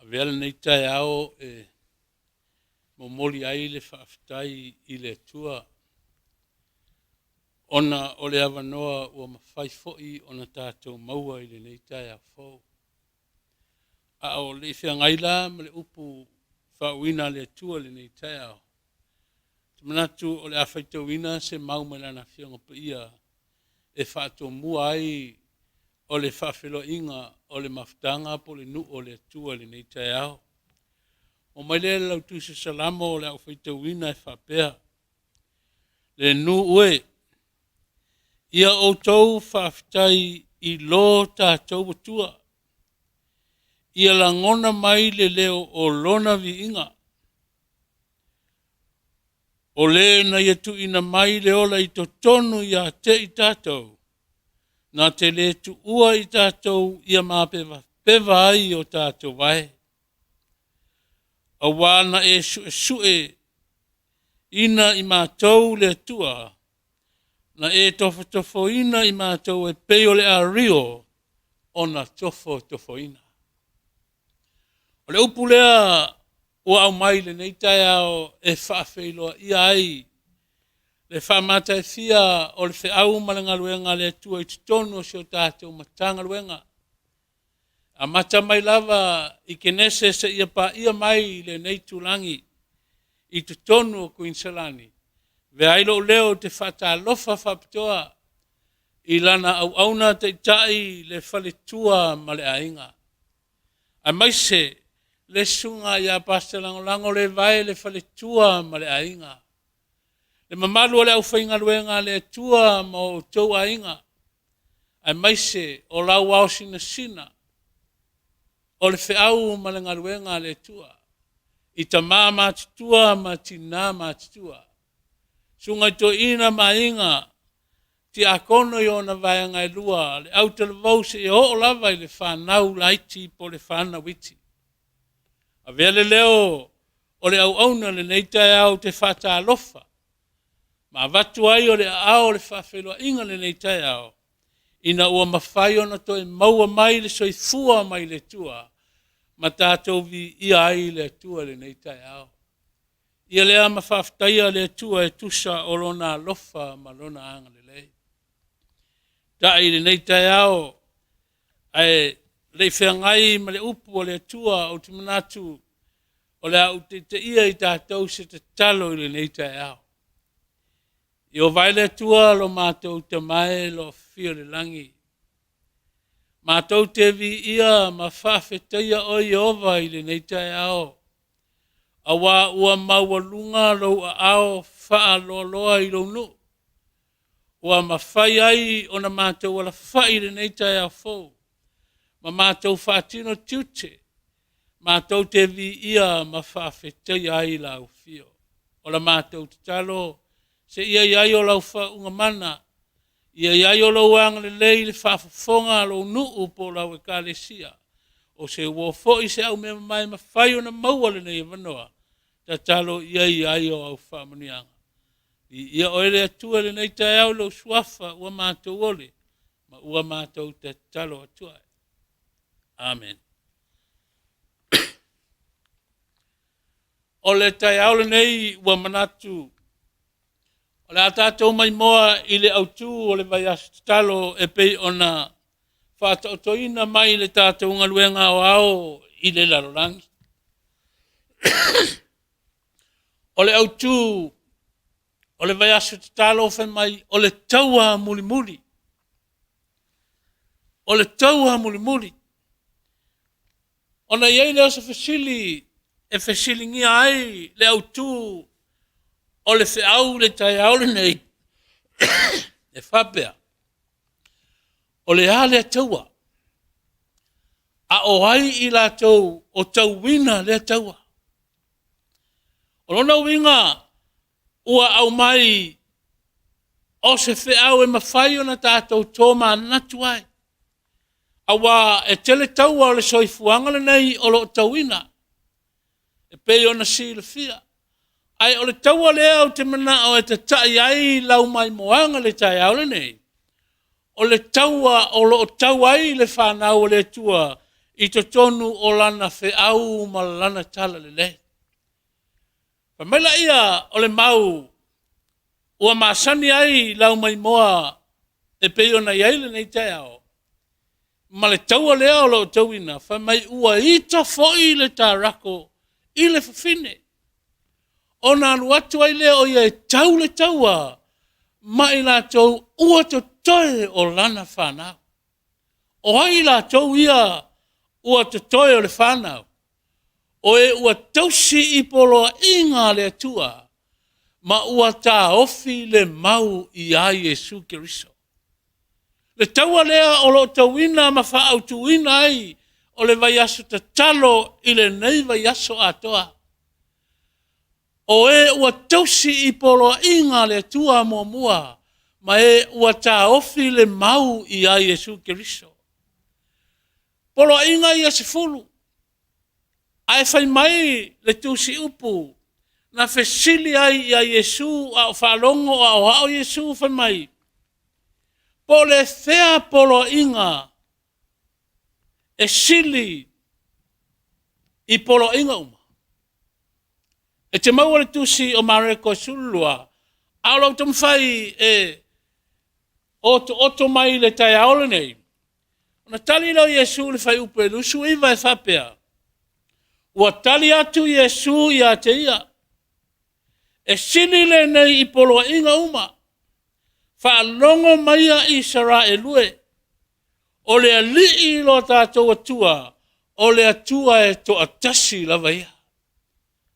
Avea lenei taeao e momoli ai le faafetai i le Atua ona o le avanoa ua mafai foi ona tatou maua i lenei taeao fou. A o le i feagai la ma le upu faauuina a le Atua i lenei taeao, ou te manatu o le a faitauina se mau mai Lana Afioga Paia e faatomua ai o le faafeiloaiga o le mafutaga po o le nuu o le Atua i lenei taeao. Oo mai lea i le lautusi o Salamo o le a ou faitauina e faapea, Le nuu e, ia outou faafetai i lo tatou Atua, ia lagona mai le leo o lona viiga. O le na ia tuuina mai le ola i totonu ia te i tatou, na te le tuua i tatou ia mapevapeva ai o tatou vae. Auā na e su'esu'e ina i matou le Atua, na e tofotofoina i matou e pei o le ario ona tofotofoina. O le upu lea ua aumai i lenei taeao e faafeiloaia ai le faamataifia o le feau ma le galuega a le Atua i totonu o si o tatou Matagaluega. Amata mai lava i Kenese seia paia mai lenei itulagi i totonu o Kuiniselani. Avea ai lou leo ou te faatalofa faapitoa i lana auauna taitai le faletua ma le aiga, aemaise le susuga ia Pastor Lagolago Levae le faletua ma le aiga, le mamalu o le aufaigaluega a le Atua ma o outou aiga, aemaise o lau ao sinasina o le feau ma le galuega a le Atua i tama matutua ma tina matutua, susuga i toeaina ma aiga, tiakono i ona vaega e lua, le autalavou seia oo lava i le fanau laiti po o le fanau iti. Avea le leo o le auauna i lenei taeao ou te faatalofa ma avatu ai o le aao o le faafeiloaiga i lenei taeao, ina ua mafai ona toe maua mai le soifua mai le Atua ma tatou viia ai le Atua i lenei taeao. Ia lea ma faafetaia le Atua e tusa o Lona alofa ma Lona agalelei. Ta'i i lenei taeao, ae le i feagai ma le upu a le Atua, ou te manatu o le a ou taitaia i tatou se tatalo i lenei taeao. Ieova e le Atua lo matou Tama e o lo o afio i le lagi, matou te viia ma faafetaia oe Ieova i lenei taeao, auā ua maualuga lou aao faaloaloa i lou nuu, ua mafai ai ona matou alafai i lenei taeao fou ma matou faatino tiute, matou te viia ma faafetaia ai lau afio. O la matou tatalo, seia i ai o lau faauuga mana, ia i ai o lou agalelei i le faafofoga a lou nuu po o lau ekalesia, o se uo foi se aumeamamae e mafai ona maua lenei avanoa, tatalo ia i ai o au faamanuiaga. Viia oe le Atua i lenei taeao i lou suafa ua matou ole ma ua matou tatalo atu ai. Amen. O le taeao lenei ua manatu o le a tatou maimoa i le autu o le vaiaso tatalo e pei ona faataotoina mai le tatou galuega aoao i le lalolagi. O le autu o le vaiaso tatalo fai mai o le taua mulimuli. O le taua mulimuli. Ona i ai lea o se fesili e fesiligia ai le autu o le feau i le taeao lenei, e faapea, O le a lea taua? A o ai i latou o tauina lea taua? O lona uiga ua aumai o se feau e mafai ona tatou tomanatu ai, aua e tele taua o le soifuaga lenei o lo o tauina e pei ona silafia. Ae o le taua lea ou te manao e tatai ai lau maimoaga i le taeao lenei, o le taua o lo o tau ai le fanau a le Atua. i totonu o lana feau ma lana talalelei. Fai mai laia o le mau ua masani ai lau maimoa e pei ona i ai lenei taeao, ma le taua lea o lo o tauina, fai mai ua ita foi le tarako i le fafine, ona alu atu ai lea o ia e tau le taua ma i latou ua totoe o lana fanau. O ai i latou ia ua totoe o le fanau? O e ua tausi i poloaiga a le Atua ma ua taofi le mau ia Iesu Keriso. Le taua lea o lo o tauina ma faaautuina ai o le vaiaso tatalo i lenei vaiaso atoa. O e ua tausi i poloaiga a le Atua muamua, ma e ua taofi le mau ia Iesu Keriso. Poloaiga ia 10, ae fai mai le tusiupu na fesili ai ia Iesu a o faalogo a o ao Iesu, fai mai, po o le fea poloaiga e sili i poloaiga uma? E te maua i le tusi o Mareko e 12, a o lou taumafai e otooto mai i le taeao lenei, ona tali lea o Iesu i le fuaiupu e 29 e faapea, ua tali atu Iesu ia te ia, e sili lenei i poloaiga uma. Faalogo maia Isaraelu e, o le Alii lo tatou Atua, o le Atua e toatasi lava ia.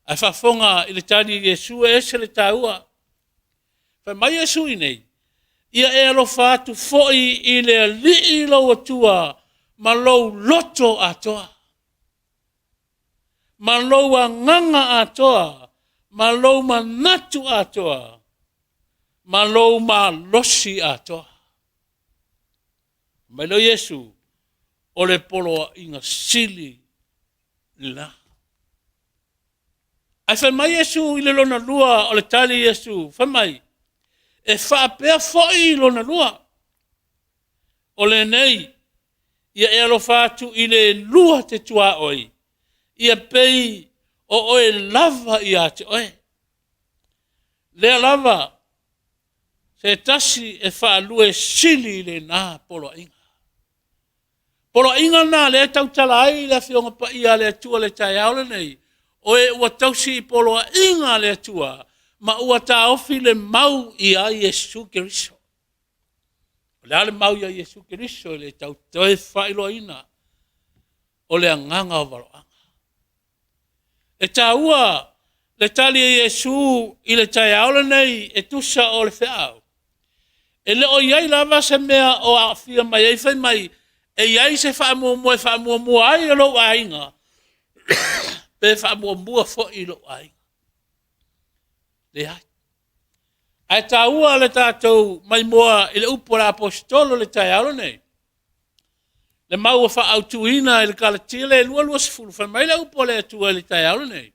Ae faafofoga i le tali a Iesu e ese le taua. Fai mai Iesu i inei, ia e alofa atu foi i le Alii lou Atua ma lou loto atoa, ma lou agaga atoa, ma lou manatu atoa, ma lou malosi atoa. Mai lea o Iesu, o le poloaiga sili lena. Ae fai mai Iesu i le lona lua o le tali a Iesu, fai mai, e faapea foi lona lua, o lenei, ia e alofa atu i le lua te tuaoi, ia pei o oe lava ia te oe. Lea lava se tasi e faalua e sili i lena poloaiga. Poloaiga lena o lea e tautala ai le Afioga Paia a le Atua i le taeao lenei, o e ua tausi i poloaiga a le Atua ma ua taofi le mau ia Iesu Keriso. O le a le mau ia Iesu Keriso e le tau toe faailoaina, o le agaga o valoaga. E taua le tali a Iesu i le taeao lenei e tusa o le feau. E le o i ai lava se mea o aafia mai ai fai mai e i ai se faamuamua e faamuamua ai e lou aiga pe faamuamua foi i lou aiga. Leai. Ae taua le tatou maimoa i le upu a le Aposetolo i le taeao lenei, le mau ua faaautuina i le Kalatia le 2:20, fai mai le upu a le Atua i le taeao lenei,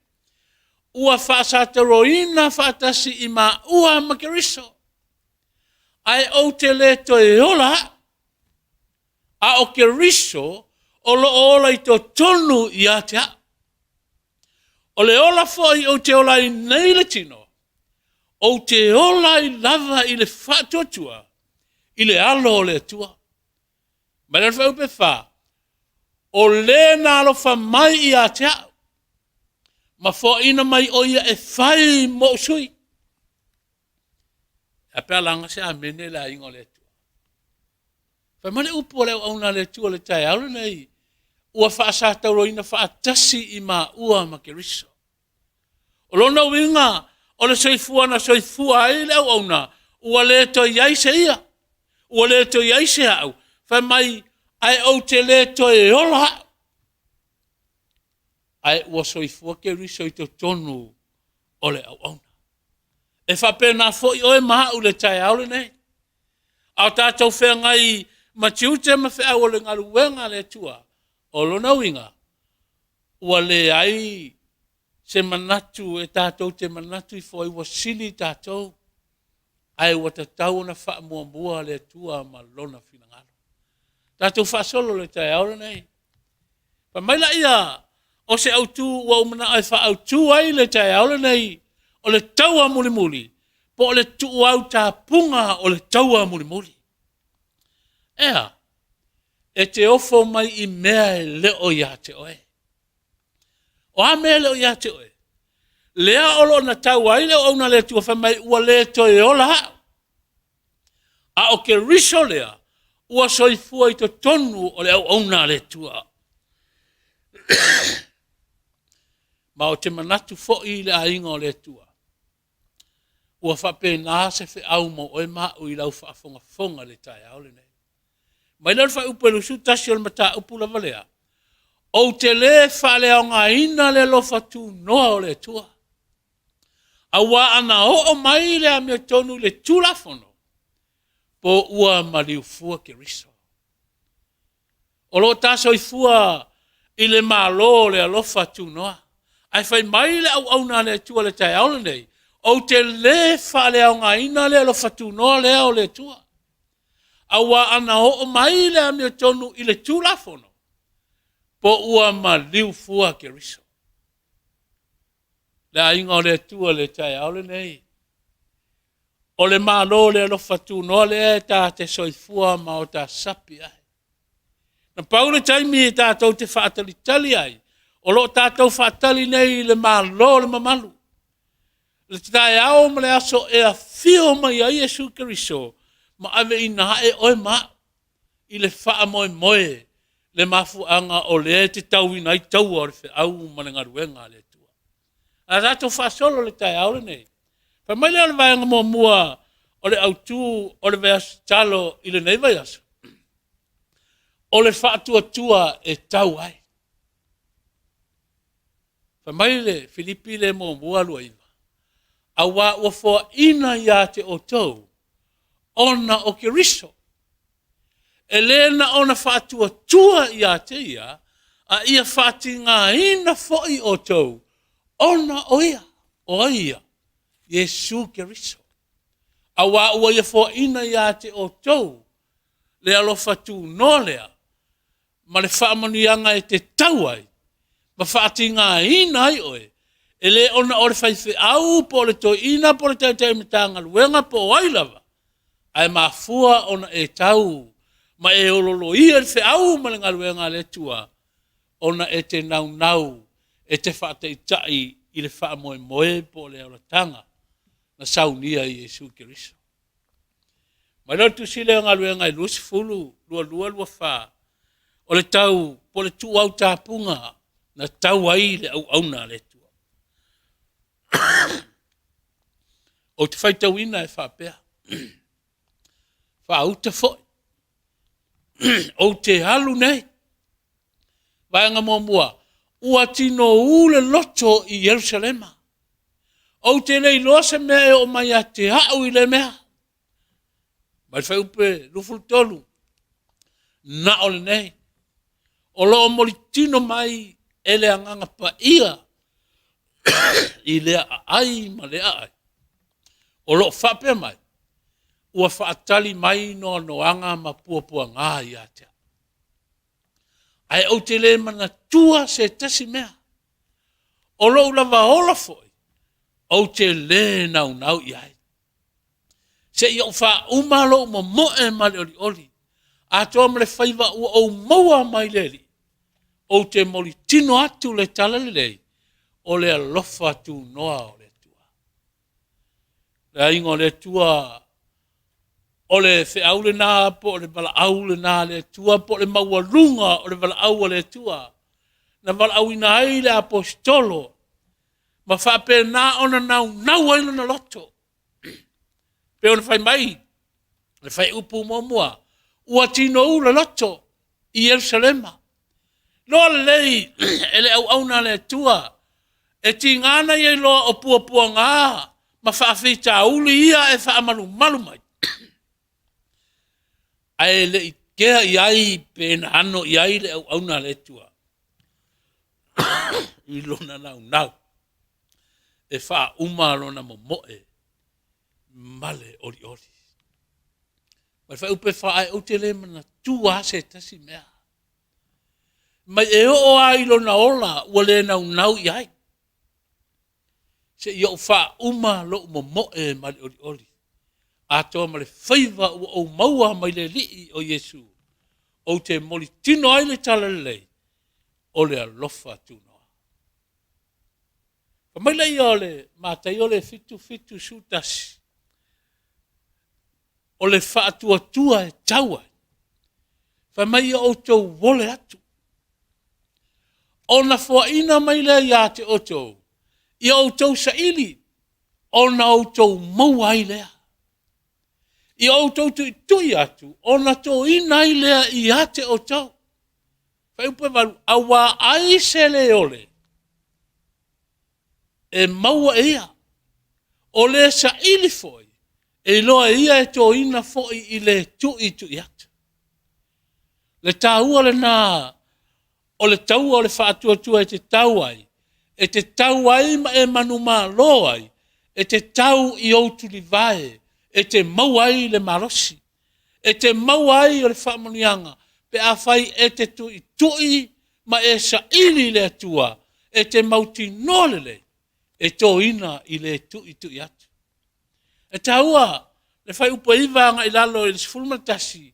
ua faasatoloina faatasi i maua ma Keriso, ae ou te le toe ola au, a o Keriso o lo o ola i totonu ia te au. O le ola foi ou te ola ai nei i le tino, ou te ola ai lava i le faatuatua i le alo o le Atua. Mai le fuaiupu e 4, o le na alofa mai ia te au, ma foaina mai o ia e fai mo'u sui. A pe a laga se amene le aiga o le Atua. Fai mai le upu a le auauna a le Atua i le taeao lenei, ua faasatauaina faatasi i maua ma Keriso. O lona uiga, o le soifua na soifua ai le auauna, ua le toe i ai se ia, ua le toe i ai se au, fai mai, ae ou te le toe ola au, ae ua soifua Keriso i totonu o le auauna. E faapena foi oe ma au i le taeao lenei. A o tatou feagai ma tiute ma feau o le galuega a le Atua, o lona uiga, ua leai se manatu e tatou te manatu ifo ai ua sili tatou, ae ua tatau ona faamuamua le Atua ma Lona finagalo. Tatou faasolo i le taeao lenei. Fai mai laia, o se autu ua ou manao e faaautu ai le taeao lenei, o le taua mulimuli, po o le tuuau tapuga o le taua mulimuli. Ea, e te ofo mai i mea e le o ia te oe. O a mea e le o ia te oe? Lea o lo o na tau ai le auauna a le Atua fai mai ua le toe ola au. A o Keriso lea ua soifua i totonu o le auauna a le Atua. Ma ou te manatu foi i le aiga o le Atua, ua faapena se feau mo oe ma au i lau faafogafoga i le taeao lenei. Mai lea o le fuaiupu e 21 o le mataupu lava lea, ou te le faaleaogaina le alofa tunoa o le Atua. Aua ana oo mai le amiotonu i le Tulafono, po ua maliu fua Keriso. O lo o ta soifua i le Malo o le alofa tunoa. Ae fai mai le auauna a le Atua i le taeao lenei, ou te le faaleaogaina le alofa tunoa lea o le Atua. Aua ana oo mai le amiotonu i le Tulafono, po ua maliu fua Keriso. Le aiga o le Atua i le taeao lenei, o le Malo o le alofa tunoa lea e ta te soifua ma o ta sapi ai. Na pau le taimi e tatou te faatalitali ai, o lo o tatou faatali nei i le Malo o le mamalu, le taeao ma le aso e afio mai ai Iesu Keriso ma aveina ae oe ma au i le faamoemoe le mafuaaga o lea e te tauina ai taua o le feau ma le galuega a le Atua. A tatou faasolo i le taeao lenei, fai mai lea o le vaega muamua o le autu o le vaiaso tatalo i lenei vaiaso, o le faatuatua e tau ai. Fai mai le Filipi lea muamua 2:9, aua ua foaina ia te outou ona o Keriso, e le na ona faatuatua ia te ia, a ia faatigaina foi outou ona o ia. O ai ia? Iesu Keriso. Aua ua ia foaina ia te outou le alofa tunoa lea ma le faamanuiaga e te tau ai ma faatigaina ai oe, e le ona o le faifeau po o le toeaina po o le taitai Matagaluega po o ai lava, ae mafua ona e tau ma e ololoia le feau ma le galuega a le Atua, ona e te naunau e te faataitai i le faamoemoe po o le olataga na saunia e Iesu Keriso. Mai lea o le tusi lea o Galuega e 20, 22, 24, o le tau, po o le tuuau tapuga na tau ai le auauna a le Atua. Ou te faitauina e faapea, faauta foi, ou te alu nei. Vaega muamua, ua tinou le loto i Ierusalema. Ou te le iloa se mea e oo mai ia te au i lea mea. Mai le fuaiupu 23, na o lenei, o lo o molitino mai e le Agaga Paia i lea aai ma lea aai, o lo o faapea mai, ua faatali mai noanoaga ma puapuaga ia te au. Ae ou te le manatua se tasi mea. O lou lava ola foi, ou te le naunau i ai. Seia ou faauma lou momoe ma le olioli, atoa ma le faiva ua ou maua mai le Alii, ou te molitino atu le tala lelei o le alofa tunoa o le Atua. Le aiga o le Atua, o le feau lena po o le valaau lena a le Atua po o le maualuga o le valaau a le Atua na valaauina ai le aposetolo ma faapena ona naunau ai lona loto. Pei ona fai mai le fuaiupu muamua, ua tinou le loto i Ierusalema. Iloa lelei e le auauna a le Atua, e tiga ona ia iloa o puapuaga ma faafitauli ia e faamalumalu mai, ae le i kea i ai pe na ano i ai le auauna a le Atua i lona naunau e faauma lona momoe ma le olioli. Ma le fuaiupu e 4, ou te le manatua lava se tasi mea. Mai e oo lava i lona ola ua le naunau i ai, seia ou faauma lou momoe ma le olioli, atoa ma le faiva ua ou maua mai le Alii o Iesu, ou te molitino ai le talalelei o le alofa tunoa. Fai mai lea o le Mataio le 7, 7, 11, o le faatuatua e tau ai. Fai mai ia outou ole atu, ona foaina mai lea ia te outou, ia outou saili, ona outou maua ai lea. Ia outou tuitui atu, ona toina ai lea ia te outou. Fuaiupu 8, auā ai se le ole e maua e ia, o le saili foi, e iloa e ia e toina foi i le tuitui atu. Le taua lena o le taua o le faatuatua e te tau ai, e te tau ai ma e manumalo ai, e te tau i ou tulivae, e te maua ai le malosi, e te maua ai o le faamanuiaga pe afai e te tuitui ma e saili i le Atua, e te mautinoa lelei e toina i le tuitui atu. E taua le fuaiupu e 9 agai i lalo i le 11,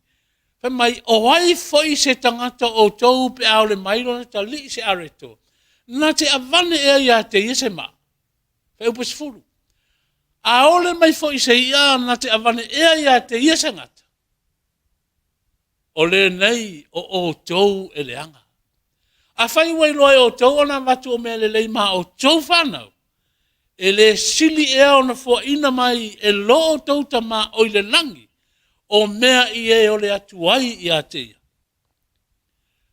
fai mai, o ai foi se tagata o outou pe a ole mai lona talii se areto, na te avane ea ia te ia se maa? Fuaiupu 10, a ole mai foi se i'a na te avane ea ia te ia se gata? O lenei o outou e leaga. Afai ua iloa e outou ona avatu o mea lelei ma outou fanau, e le sili ea ona foaina mai e lo outou Tama o i le lagi o mea i e ole atu ai ia te ia.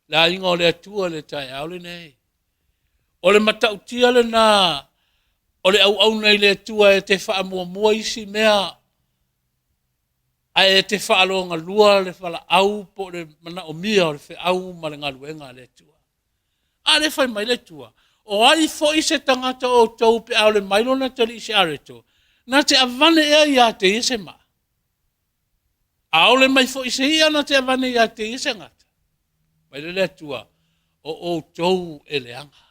Le aiga o le Atua i le taeao lenei. O le matautia lena o le auauna i le Atua e te faamuamua isi mea ae e te faalogalua le valaau po o le manaomia o le feau ma le galuega a le Atua. A lea fai mai le Atua, o ai foi se tagata o outou pe a ole mai lona talii se areto, na te avane ea ia te ia se maa? A ole mai foi se i'a na te avane ia te ia se gata? Mai le le Atua, o outou e leaga.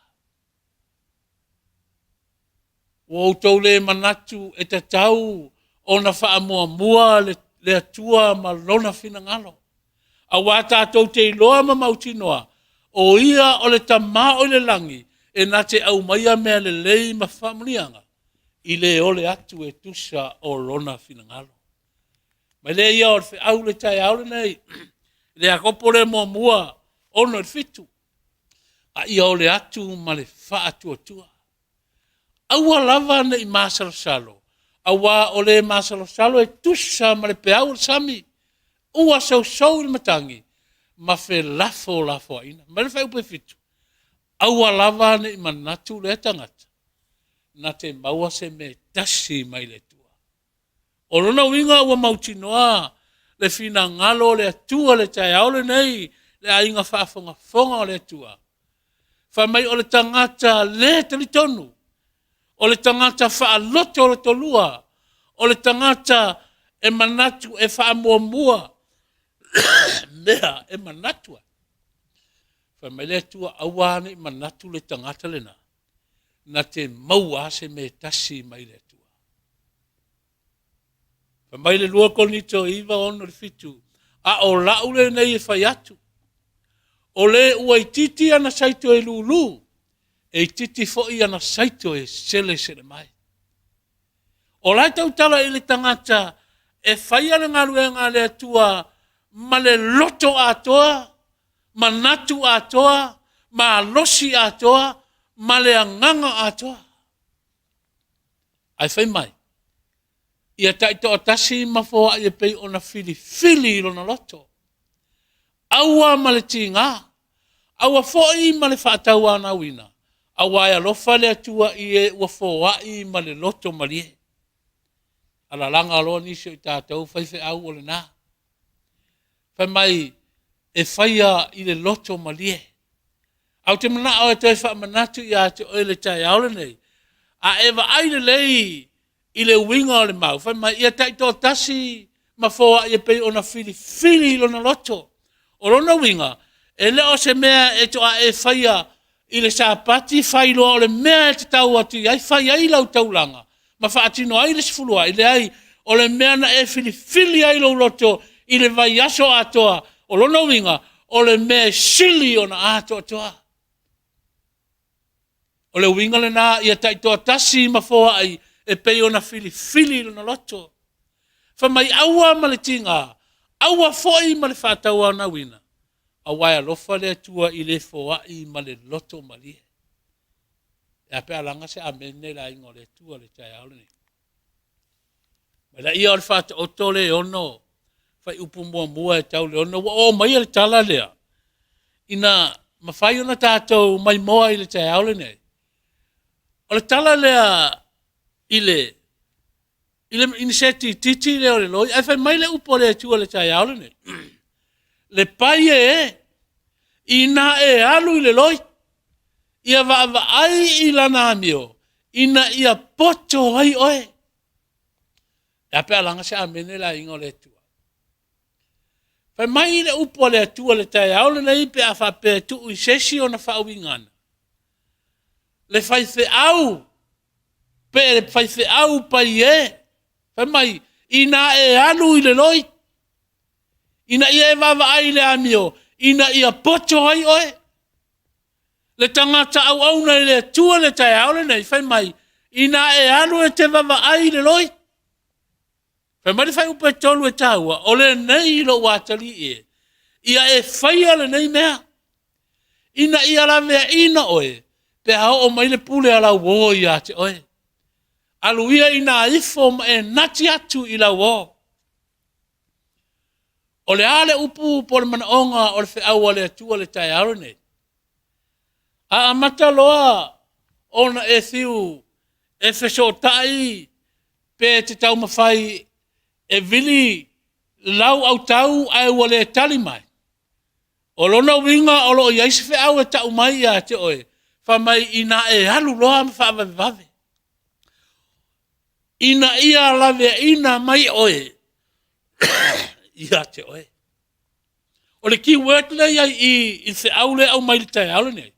Ua outou le manatu e tatau ona faamuamua le Atua ma lona finagalo. Auā tatou te iloa ma mautinoa, o ia o le Tama o i le lagi e na te aumaia mea lelei ma faamanuiaga i le ole atu e tusa o lona finagalo. Mai lea ia o le feau le taeao lenei, le Iakopo lea muamua 6 i le 7, a ia ole atu ma le faatuatua. Aua lava ne i masalosalo, auā o le masalosalo e tusa ma le peau o le sami, ua sousou i le matagi ma felafolafoaiga. Mai le fuaiupu e 7, aua lava ne i manatu lea tagata na te maua se mea tasi mai le Atua. O lona uiga ua mautinoa le finagalo o le Atua le taeao lenei, le aiga faafogafoga o le Atua. Fai mai o le tagata le talitonu, o le tagata faalotolotolua, o le tagata e manatu e faamuamua mea e manatu ai. Fai mai le Atua, aua ne i manatu le tagata lena, na te maua se mea tasi mai le Atua. Fai mai le 2 Korinito 9, 6 i le 7, a o lau lenei e fai atu, o le ua itiiti ana saito e lūlū, e itiiti foi ana saito e selesele mai. O la e tautala i le tagata e faia le galuega a le Atua ma le loto atoa, manatu atoa, malosi atoa, ma le agaga atoa. Ae fai mai, ia taitoatasi ma foai e pei ona filifili i lona loto. Aua ma le tiga, aua foi ma le faatauanauina, auā e alofa le Atua i e ua foai ma le loto malie. Alalaga loa nisi o i tatou faifeau o lena. Fai mai, e faia i le loto malie. Ae ou te manao e toe faamanatu ia te oe le taeao lenei, a e vaai lelei i le uiga o le mau, fai mai, ia taitoatasi ma foai e pei ona filifili i lona loto. O lona uiga, E le o se mea e toa e faia i le Sapati fai loa o le mea e te tau atu i ai fai ai lau taulaga ma faatino ai le sefuluai. Leai, o le mea na e filifili ai lou loto i le vaiaso atoa, o lona uiga, o le mea e sili ona atoatoa. O le uiga lena ia taitoatasi ma foai e pei ona filifili i lona loto. Fai mai, aua ma le tiga, aua foi ma le faatauanauina, aua e alofa le Atua i le foai ma le loto malie. E a pe a laga se amene i le aiga o le Atua i le taeao lenei. Mai laia o le Faataoto le 6, fuaiupu muamua e tau le 6. Ua oo maia le tala lea, ina mafai ona tatou maimoa i le taeao lenei. O le tala lea i le i ni se tititi lea o le loi, ae fai mai le upu a le Atua i le taeao lenei, le pai e, ina e alu i le loi, ia vaavaai i lana amio, ina ia poto ai oe. E a pe a laga se amene le aiga o le Atua? Fai mai le upu a le Atua i le taeao lenei pe a faapea e tuu i se isi ona faauigaga, le faifeau pe le faifeau pai e, fai mai, ina e alu i le loi, ina ia e vaavaai i le amio, ina ia poto ai oe. Le tagata auauna i le Atua i le taeao lenei, fai mai, ina e alu e te vaavaai i le loi, fai mai le fuaiupu e 3 e taua, o lenei lou atalii e, ia e faia lenei mea, ina ia laveaina oe pe a oo mai le pule a lau uo ia te oe. Alu ia ina ifo ma e nati atu i lau uo. O le a le upu po o le manaoga o le feau a le Atua i le taeao lenei? A amata loa ona e fiu e fesootai pe te taumafai e vili lau autau ae ua le tali mai, o lona uiga o lo o i ai se feau e tau mai ia te oe, fai mai ina e alu loa ma faavavevave, ina ia laveaina mai oe ia te oe. O le key word lea i ai i i le feau lea e aumai i le taeao lenei,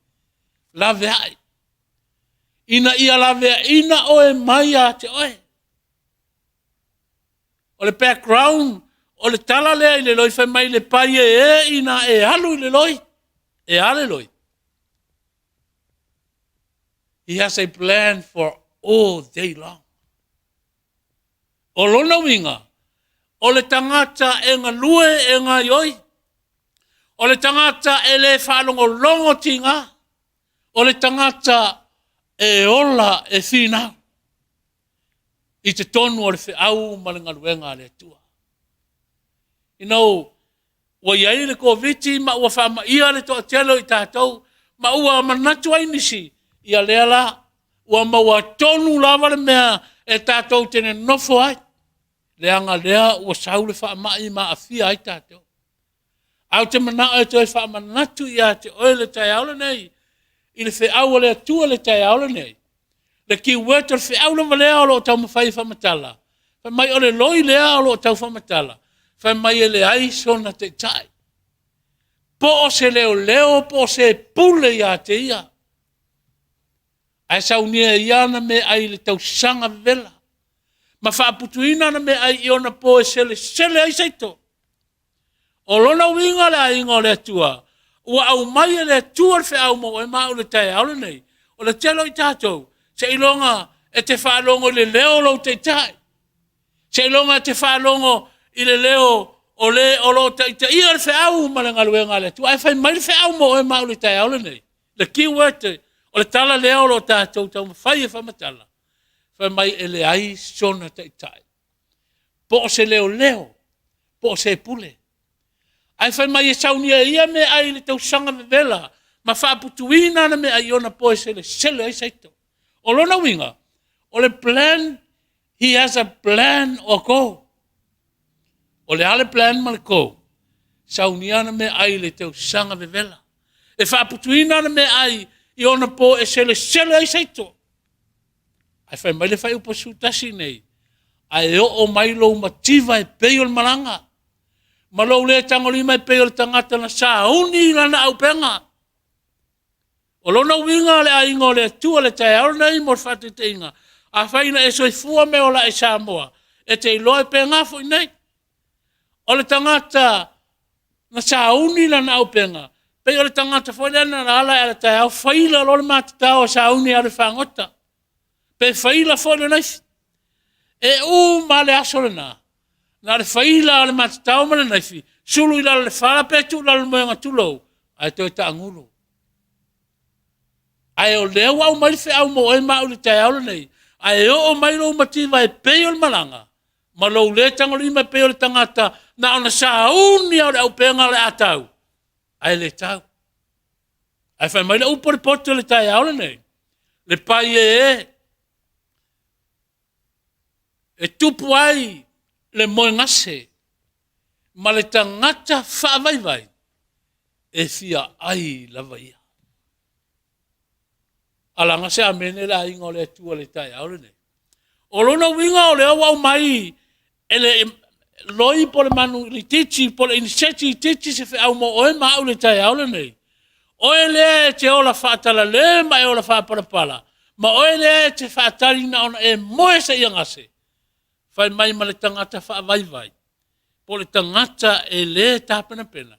laveai. Ina ia laveaina oe mai ia te oe. O le background o le tala lea i le loi, fai mai le pai e e ina e alu i le loi. E a le loi? He has a plan for all day long. O lona uiga, o le tagata e galue e gaioi, o le tagata e le faalogologo tiga, o le tagata e ola e finau i totonu o le feau ma le galuega a le Atua. You know, ua i ai le Koviti ma ua faamaia le toatele o i tatou, ma ua manatu ai nisi, ia lea la, ua maua tonu lava le mea e tatou te nonofo ai, leaga lea ua sau le faamai ma aafia ai tatou. Ae ou te manao e toe faamanatu ia te oe le taeao lenei, i le feau a le Atua i le taeao lenei, le keyword o le feau lava lea o lo o taumafai e faamatala, fai mai o le loi lea o lo o tau faamatala, fai mai e leai sona taitai, po o se leoleo po o se pule ia te ia, ae saunia e ia ana meaai i le tausaga vevela, ma faaputuina ana meaai i ona po e selesele ai seito. O lona uiga le aiga o le Atua, ua aumai e le Atua le feau mo oe ma au i le taeao lenei. O le tele o i tatou, seiloga e te faalogo i le leo o lou taitai, seiloga e te faalogo i le leo o le o lo o taitaia le feau ma le galuega a le Atua. Ae fai mai le feau mo oe ma au i le taeao lenei, le key word, o le tala lea o lo o tatou taumafai e faamatala, fai mai e leai sona taitai, po o se leoleo, po o se pule. Ae fai mai e saunia e ia meaai i le tausaga vevela ma faaputuina ana meaai i ona po e selesele ai saito. O lona uiga, o le plan, he has a plan or go. O le a le plan ma le go? Saunia ana meaai i le tausaga vevela. E faaputuina ana meaai i ona po e selesele ai saito. Ae fai mai le fuaiupu 11 nei, ae oo mai lou mativa e pei o le malaga. Ma lou le tagolima e pei o le tagata na sauni i lana aupega. O lona uiga o le aiga o le Atua le taeao lenei mo le faataitaiga, afai na e soifua ma e ola ae i Samoa, e te iloa e pena foi nei. O le tagata na sauni lana aupega, pei o le tagata foi lea na alaala i le taeao faila loa le matatao e sauni e alu e fagota, pe faila foi le naifi. E uma lava le aso lena, na o le faila lava o le matatao ma le naifi, sulu i lalo i le fala pe tuu i lalo i le moega tulou, ae toe taagulu. Ae o lea ua aumai le feau mo oe ma au i le taeao lenei, a e oo mai lou mativa e pei o le malaga, ma lou le tagolima e pei o le tagata na ona sauni lava o le aupega o le a tau, ae le tau. Ae fai mai le upu a le poto i le taeao lenei, le pai e e, e tupu ai le moegase ma le tagata faavaivai, e fia ai lava ia. Alaga se amene le aiga o le Atua i le taeao lenei. O lona uiga o lea ua aumai e le loi po o le manu itiiti po o le iniseti itiiti se feau mo oe ma au i le taeao lenei. Oe lea e te ola faatalale ma e ola faapalapala, ma oe lea e te faatali na ona e moe seia gase, fai mai ma le tagata faavaivai, po o le tagata e le tapenapena,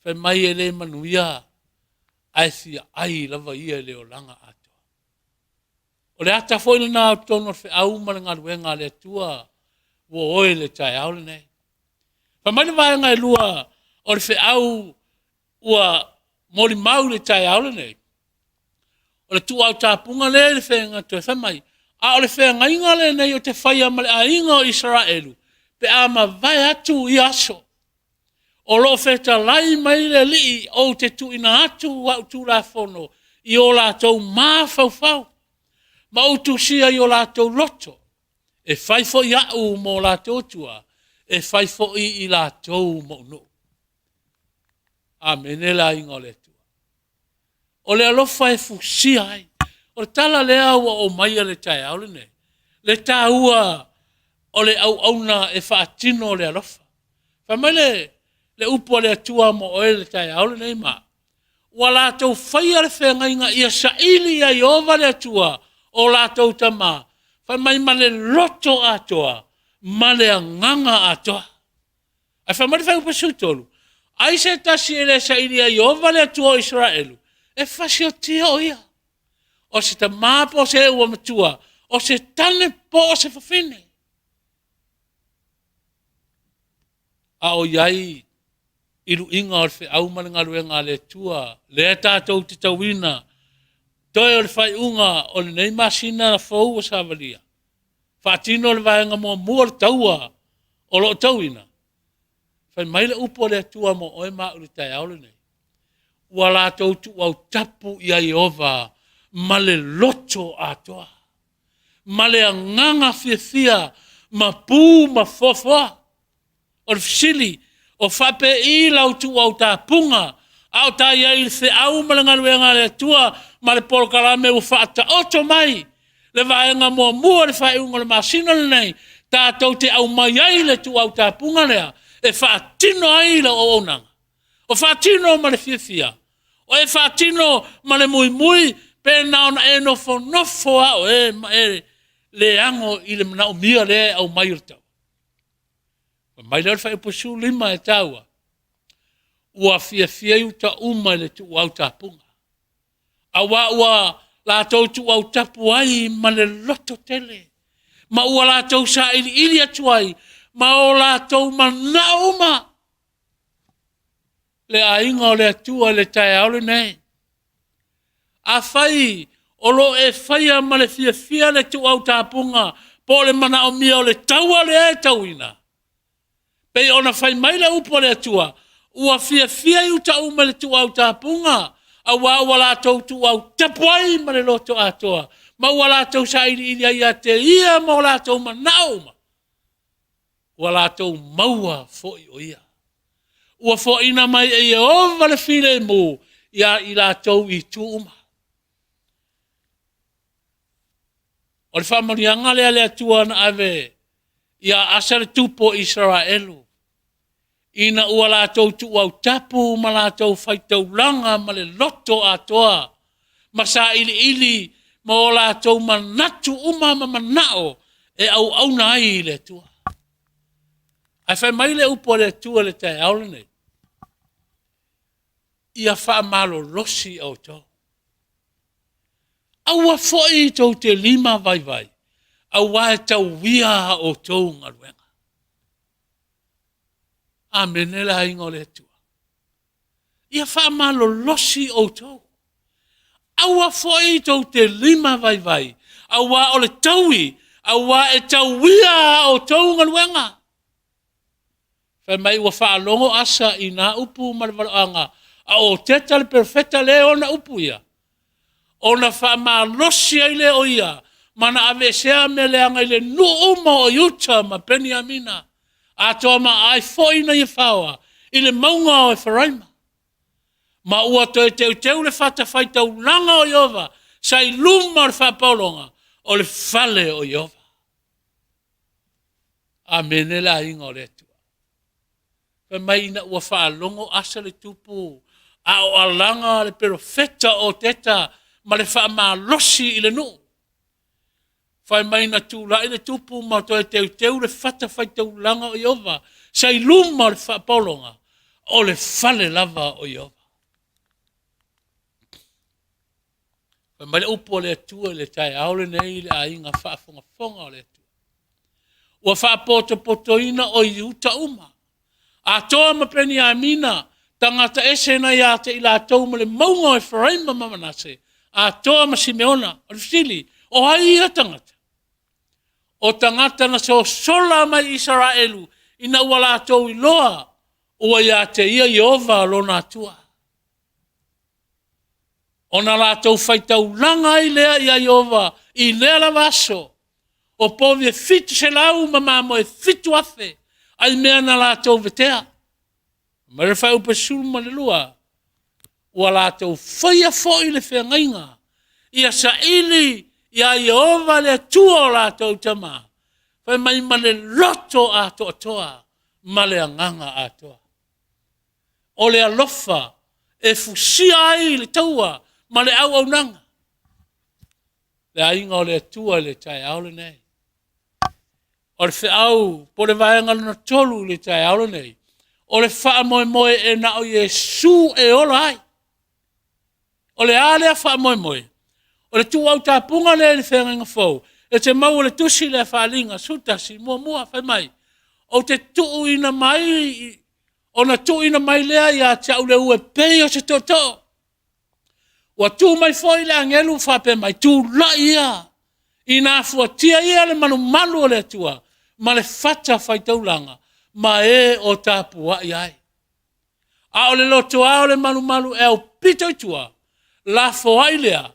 fai mai e le manuia ae fia ai lava ia i le olaga atoa. O le ata foi lena o totonu o le feau ma le galuega a le Atua ua oe i le taeao lenei. Fai mai le vaega e lua o le feau ua molimau i le taeao lenei, o le tuuautapuga lea i le feagaiga toe fai mai, a o le feagaiga lenei ou te faia ma le aiga o Isaraelu, pe a mavae atu ia aso. O lo o fetalai mai le Alii, ou te tuuina atu au tulafono i o latou mafaufau, ma ou tusia i o latou loto, e fai foi au ma o latou Atua, e fai foi i latou ma ou nuu. Amene le aiga o le Atua. O le alofa e fusia ai. O le tala lea ua ou aumaia i le taeao lenei, le taua o le auauna e faatino le alofa. Fai mai le upu a le Atua mo oe i le taeao lenei ma au, ua latou faia le feagaiga ia saili ia Ieova le Atua o latou tama, fai mai ma le loto atoa ma le agaga atoa. Ae fai mai le fuaiupu 13, ai se tasi e le saili ia Ieova le Atua o Isaraelu, e fasiotia o ia, o se tama po o se ua matua, o se tane po o se fafine. A o i ai i luiga o le feau ma le galuega a le Atua, lea tatou te tauina toe o le faaiuga o lenei masina fou ua savalia, faatino le vaega muamua o le taua o lo o tauina. Fai mai le upu a le Atua mo oe ma au i le taeao lenei, ua latou tuuautapu ia Ieova ma le loto atoa, ma le agaga fiafia, ma pu ma foafoa. O le fesili, o faapei lau tuuautapuga a o ta i ai i le feau ma le galuega a le Atua ma le polokalame ua faataoto mai le vaega muamua i le faaiuga o le masina lenei, tatou te aumai ai le tuuautapuga lea e faatino ai lau auaunaga. O faatino ma le fiafia, o e faatino ma le muimui, pe na ona e nofonofo lava oe ma e le ano i le manaomia lea e aumai o le tau. Fai mai lea o le fuaiupu 15 e taua, ua fiafia Iuta uma i le tuuautapuga, aua ua latou tuuautapu ai ma le loto tele, ma ua latou sailiili atu ai ma o latou manao uma le aiga o le Atua i le taeao lenei. Afai o lo o e faia ma le fiafia le tuuautapuga po o le manaomia o le taua lea e tauina, pei ona fai mai le upu a le Atua, ua fiafia Iuta uma i le tuuautapuga, aua ua latou tuuautapu ai ma le loto atoa, ma ua latou sailiili ai ia te ia ma o latou manao uma, ua latou maua foi o ia. Ua foaina mai e Ieova le filemu ia i latou i itu uma. O le faamanuiaga lea a le Atua na ave ia Asa le tupu o Isaraelu. Ina ua latou tuuautapu ma latou faitaulaga ma le loto atoa, ma sailiili ma o latou manatu uma ma manao e auauna ai i le Atua. Ae fai mai le upu a le Atua i le taeao lenei, ia faamalolosi outou. Aua foi tou te lima vaivai, aua e tauia a outou galuega. Amene le aiga o le Atua. Ia faamalolosi outou. Aua foi tou te lima vaivai, aua o le taui, aua e tauia a outou galuega. Fai mai ua faalogo Asa i na upu ma le valoaga a o Oteta le perofeta lea e ona upu ia, ona faamalosi ai lea o ia ma na aveesea mea leaga i le nuu uma o Iuta ma Peniamina, atoa ma aai foi na ia faoa i le mauga o Eferaima. Ma ua toe teuteu le fatafaitaulaga o Ieova sa i luma o le faapaologa o le fale o Ieova. Amene le aiga o le Atua. Fai mai ina ua faalogo Asa le tupu a o alaga le perofeta o Oteta ma le faamalosi i le nuu. Fai mai na tulai le tupu ma toe teuteu le fatafaitaulaga o Ieova sa i luma o le faapaologa o le fale lava o Ieova. Fai mai le upu a le Atua i le taeao lenei i le aiga faafogafoga o le Atua. Ua faapotopotoina o Iuta uma, atoa ma Peniamina, tagata ese na ia te i latou ma le mauga o Eferaima ma Manase, atoa ma Simeona. O le fesili, o ai ia tagata? O tagata na sosola mai Isaraelu ina ua latou iloa ua ia te ia Ieova lona Atua. Ona latou faitaulaga ai lea iā Ieova i lea lava aso, o povi e 700 ma mamoe e 7,000, ai mea na latou vetea. Ma le fuaiupu 12, ua latou faia foi le feagaiga, ia saili iā Ieova le Atua o latou tama, fai mai ma le loto atoatoa ma le agaga atoa. O le alofa e fusia ai le taua ma le auaunaga. Le aiga o le Atua i le taeao lenei. O le feau po o le vaega lona tolu i le taeao lenei, o le faamoemoe e na o Iesu e ola ai. O le a lea faamoemoe? O le tuuautapuga lea i le feagaiga fou, e te maua i le tusi lea Faaaliga 11 muamua, fai mai, ou te tuuina mai, ona tuuina mai lea ia te au le u e pei o se tootoo. Ua tu mai foi le agelu faapea mai, tulai ia, ina fuatia ia le malumalu o le Atua ma le fata faitaulaga ma e o tapuai ai. A o le lotoa o le malumalu e aupito i tua, lafoai lea,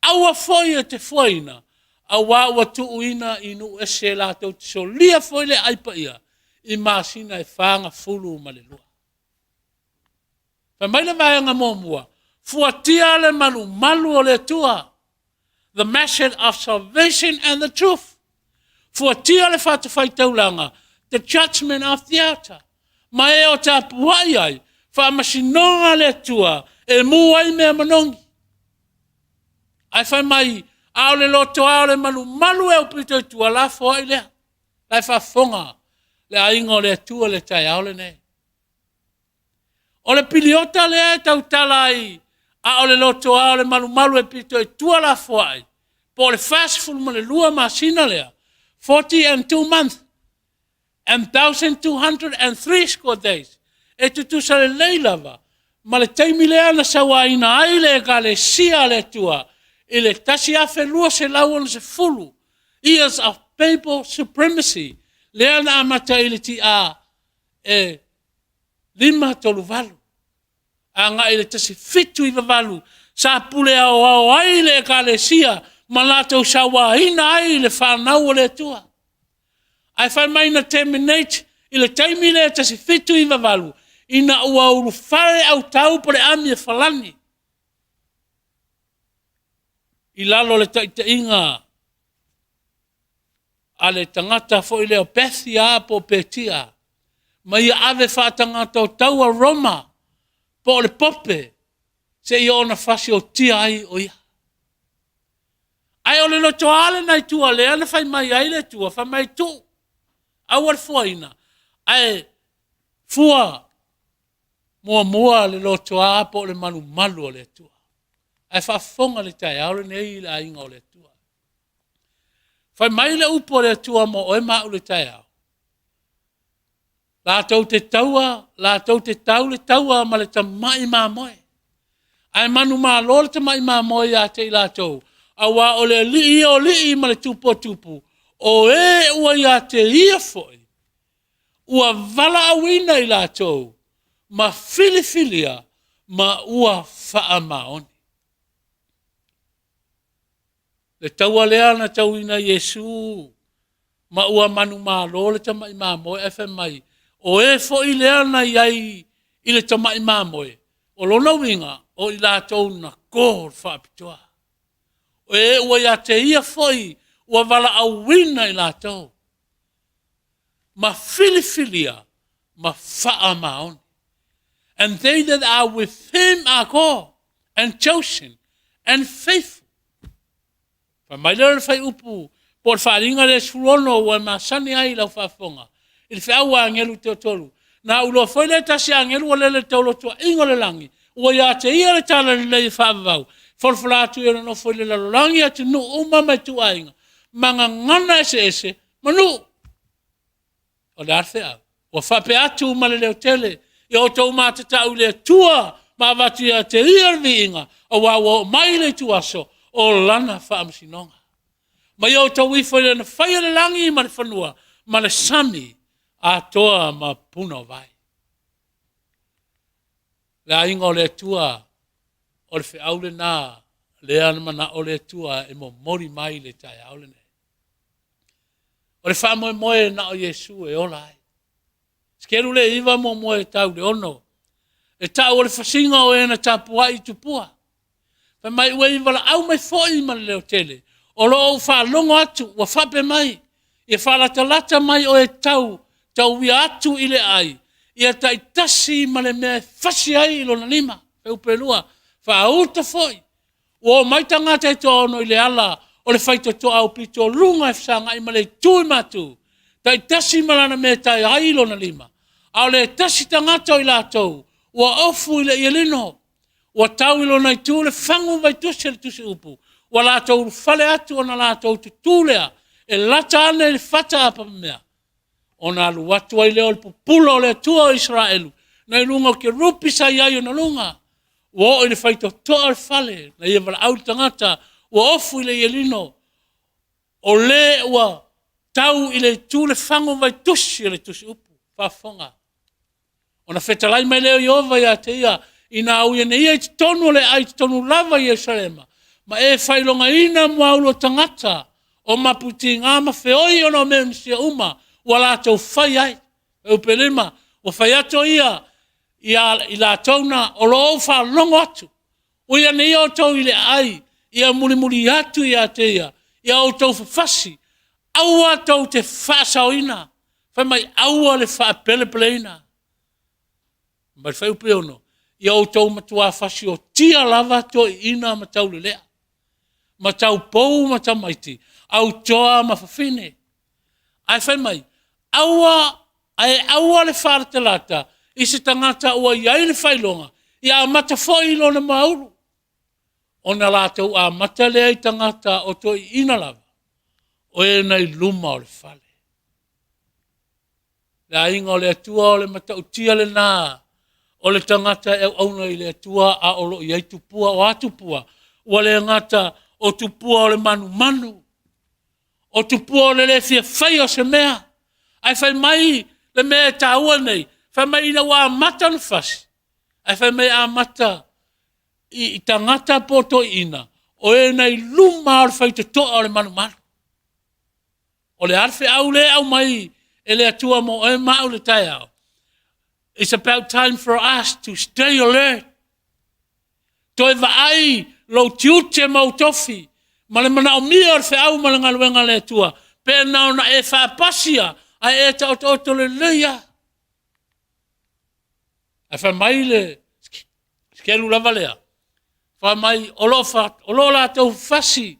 aua foi e te fuaina, aua ua tuuina i nuu ese latou te solia foi le aai paia i masina e 42. Fai mai le vaega muamua, fuatia le malumalu o le Atua. The message of salvation and the truth. Fuatia le fatafaitaulaga, the judgment of the altar. Ma e o tapuai ai, faamasinoga a le Atua e mu ai mea manogi. Ae fai mai, a o le lotoa o le malumalu e aupito i tua, lafoai lea. La e faafofoga le aiga o le Atua i le taeao lenei. O le piliota lea e tautala ai, a o le lotoa o le malumalu e pito i tua lafoai, po o le 42 masina lea, 42 months and 1203 score days, e tutusa lelei lava ma le taimi lea na sauaina ai le ekalesia a le Atua i le 1260 years of papal supremacy lea na amata i le TA e 538 agai i le 1798 sa pule aoao ai le ekalesia ma latou sauaina ai le fanau a le Atua. Ae fai mai na terminate i le taimi lea 1798 ina ua ulufale autau po o le ami e Falani i lalo o le taitaiga a le tagata foi lea o Bethia po o Petia. ma ia ave faatagata o taua Roma po o le Pope seia ona fasiotia ai o ia. Ae o le lotoa lena i tua lea na fai mai ai le Atua, fai mai tuu, aua le fuaina, ae fua muamua le lotoa po o le malumalu o le Atua. Ae faafofoga le taeao lenei i le aiga o le Atua. Fai mai le upu a le Atua mo oe ma au i le taeao, latou te taua, latou te tau le taua ma le tamai mamoe. Ae manumalo le tamai mamoe ia te i latou, aua o le alii ia o alii ma le tupu o tupu, o e ua ia te ia foi, ua valaauina i latou ma filifilia ma ua faamaoni. Le taua lea na tauina e Iesu ma ua manumalo le tamai mamoe ae fai mai, o e foi lea na i ai i le tamai mamoe, o lona uiga, o i latou na call faapitoa. O e ua ia te ia foi ua valaauina i latou ma filifilia ma faamaoni. And they that are with him are called and chosen and faithful. Fai mai lea o le fuaiupu po o le faaaliga lea 16 ua e masani ai i lau faafofoga i le feau a agelu toatolu. Na ou iloa foi lea e tasi agelu ua lele i le taulotoaiga o le lagi, ua ia te ia le talalelei e faavavau, folafola atu i e nonofo i le lalolagi atunuu uma ma ituaiga, ma gagana eseese ma nuu. O le a le feau? Ua faapea atu ma le leotele, ia outou matatau i le Atua ma avatu ia te Ia le viiga, aua ua oo mai le ituaso o Lana faamasinoga. Ma ia outou ifo i le na faia le lagi ma le fanua ma le sami atoa ma puna o vai. Le aiga o le Atua, o le feau lena lea na manao le Atua e momoli mai i le taeao lenei. O le faamoemoe na o Iesu e ola ai. Sikelu le iva muamua e tau le ono. E tau o le fasiga o e na tapuai i tupua. Fai mai ua i valaau mai foi ma le leotele. O lo o ou faalogo atu ua faapea mai, ia faalatalata mai oe tau tauia atu i le aai, ia taitasi ma le mea e fasi ai i lona lima. Fuaiupu 2, faauta foi Ua omai tagata e toaono i le ala o le faitotoa aupito o luga e fesagai ma le itu i matu, taitasi ma lana mea e tae ai i lona lima, a o le tasi tagata o i latou ua ofu i le ielino, ua tau i lona itu le fagu vaitusi a le tusiupu, ua latou ulufale atu ona latou tutū lea e lata ane i le fata apamamea, ona alu atu ai lea o le pupula o le Atua o Isaraelu, nai luga o kerupi sa i ai i ona luga, ua oo i le faitotoa o le fale na ia valaau i le tagata ua ofu i le ielino, o le ua tau i le itu le fagu vaitusi o le tusiupu. Faafofoga. Ona fetalai mai lea o Ieova ia te ia, ina ui ane ia i totonu o le aai i totonu lava i Yerusalema, ma e failogaina muaulu o tagata o mapuitiga ma feoi ona o mea misia uma ua latou fai ai. Fuaiupu 5, ua fai atu ia ia i latou na o lo o ou faalogo atu, ui ane ia outou i le aai, ia mulimuli atu ia te ia, ia outou fafasi, aua tou te faasaoina, fai mai, aua le faapelepeleina. Ma le fuaiupu 6, ia outou matua fasiotia lava toeaiina ma taulelea, ma taupou ma tamaiti, autoa ma fafine. Ae fai mai, aua, ae aua le faalatalata i se tagata ua i ai le faailoga, ia amata foi i lona muaulu. Ona latou amata lea i tagata o toeaiina lava, o e na i luma o le fale. Le aiga o le Atua o le matautia lena o le tagata e auauna i le Atua a o lo o i ai tupua. O a tupua? Ua le gata o tupua o le manumanu, o tupua o le le fia faia o se mea. Ae fai mai le mea e taua nei, fai mai ina ua amata ona fasi, ae fai mai e amata i tagata po o toeaiina, o e na i luma o le faitotoa o le malumalu. O le a le feau lea e aumai e le Atua mo oe ma au i le taeao? It's about time for us to stay alert. Toe vaai lou tiute ma ou tofi ma le manaomia o le feau ma le galuega a le Atua, pe na ona e faapasia ae e taotooto lelei lava. Ae fai mai le skelu lava lea, fai mai o lo o latou fasi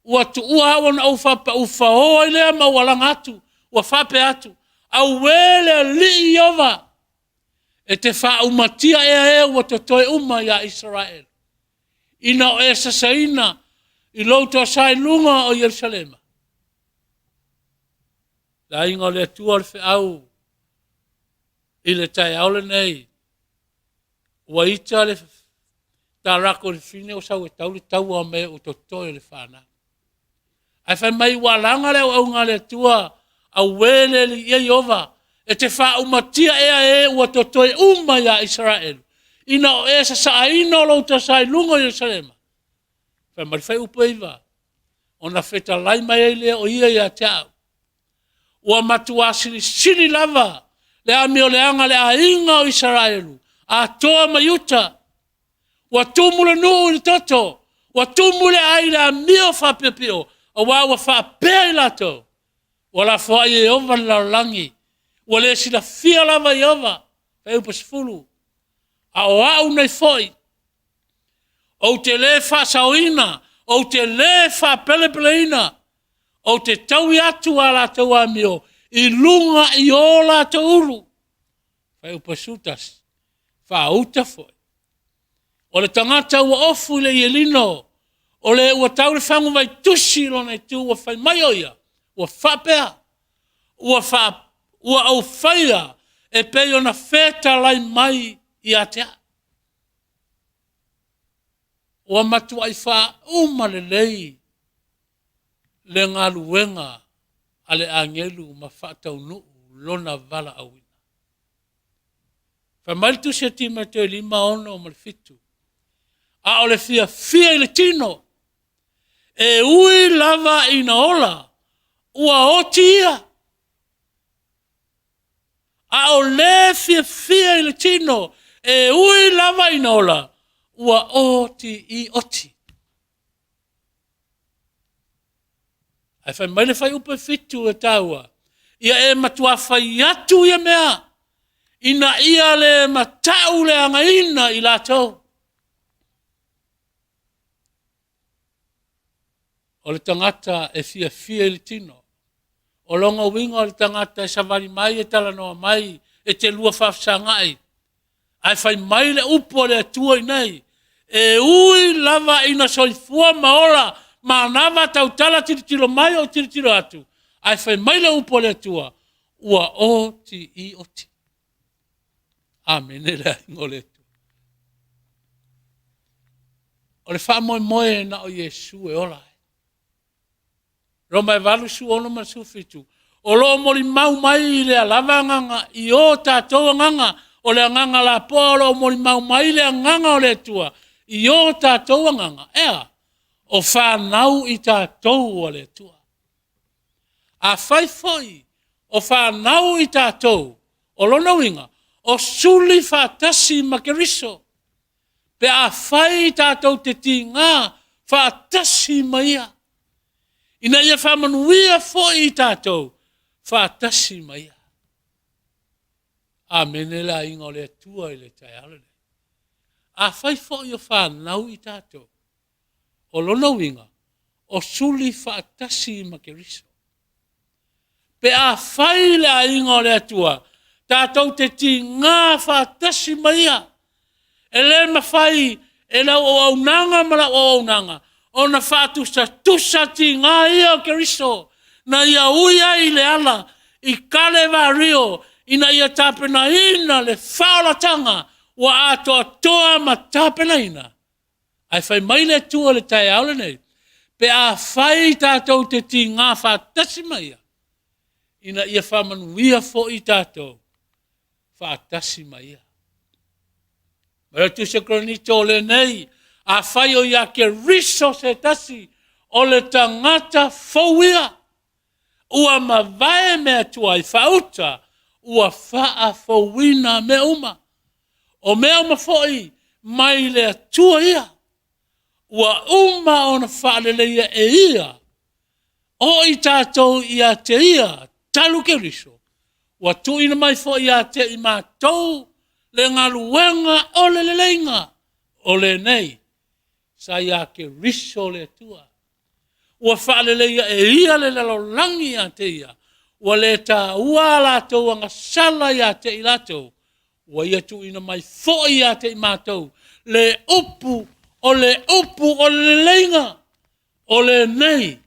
ua tuua au ona ou faapaufaoa ai lea ma ou alaga atu, ua faapea atu, Auē le Alii Ieova, e te faaumatia ea e ua totoe uma ia Isaraelu, ina o e sasaina i lou toasa i luga o Ierusalema? Le aiga o le Atua o le feau i le taeao lenei, ua ita le tarako i le fafine ua sau e tau le taua ma e ua totoe o le fanau. Ae fai mai ua alaga le auaunaga a le Atua, auē le Alii e Ieova, e te faaumatia ea e ua totoe uma ia Isaraelu, ina o e sasaaina o lou toasa i luga o Ierusalema? Fai mai le fuaiupu e 9, ona fetalai mai ai lea o ia ia te au, ua matua silisili lava le amioleaga a le aiga o Isaraelu atoa ma Iuta, ua tumu le nuu i le toto, ua tumu le aai i le amio faapiopio, aua ua faapea i latou, ua lafoai e Ieova le lalolagi, ua le silafia lava e Ieova. Fuaiupu 10. A o au nei foi, ou te le faasaoina, ou te le faapelepeleina, ou te taui atu a latou amio i luga i o latou ulu. Fuaiupu 11, faauta foi. O le tagata ua ofu i le ielino, o le ua tau le faguvai tusi i lona itu, ua fai mai o ia, ua faapea, ua ou faia e pei ona fetalai mai ia te au. Ua matuai faauma lelei le galuega a le agelu ma faataunuu lona valaauina. Fai mai le tusi a Timoteo 5, 6 ma le 7, a o le fiafia i le tino, e ui lava ina ola, ua oti ia. A o le fiafia i le tino, e ui lava ina ola, ua oti oti. Ae fai mai le fuaiupu e 7 e taua, ia e matua fai atu ia mea, ina ia le matauleagaina i latou. O le tagata e fiafia i le tino. O lona uiga o le tagata e savali mai e talanoa mai, e te lua faafesagai, ae fai mai le upu a le Atua i inei, e ui lava ina soifua ma ola manava tautala tilotilo mai ou tilotilo atu, ae fai mai le upu a le Atua, ua oti oti. Amene le aiga o le Atua. O le faamoemoe na o Iesu e ola ai. Roma e 8, 16 ma le 17, o lo o molimau mai i lea lava agaga i o tatou agaga, o le agaga lapoa o lo o molimau mai le agaga o le Atua i o tatou agaga, e a? O fanau i tatou a le Atua. Afai foi o fanau i tatou, o lona uiga, o suli faatasi ma Keriso, pe afai tatou te tiga faatasi ma ia, ina ia faamanuia foi i tatou faatasi ma ia. Amene le aiga o le Atua i le taeao lenei. Afai foi o fanau i tatou, o lona uiga, o suli faatasi ma Keriso. Pe afai le aiga o le Atua, tatou te tiga faatasi ma ia. E le mafai e lau auaunaga ma lau auaunaga ona faatusatusa tiga ia o Keriso na ia ui ai i le ala i Kalevario ina ia tapenaina le faaolataga ua atoatoa ma tapenaina. Ae fai mai le Atua i le taeao lenei, pe afai tatou te tiga faatasi ma ia, ina ia faamanuia foi tatou faatasi ma ia. Ma le tusi a Korinito o lenei, afai o ia Keriso se tasi, o le tagata fou ia, ua mavae mea tuai faauta, ua faafouina mea uma. O mea uma foi mai le Atua ia, ua uma ona faaleleia e ia o i tatou ia te ia talu Keriso, ua tuuina mai foi ia te i matou. le galuega o le leleiga o lenei sa ia Keriso le Atua. Ua faaleleia e ia le lalolagi ia te ia, ua le taua a latou agasala ia te i latou, ua ia tuuina mai foi ia te i matou le upu o le upu o le leleiga, o lenei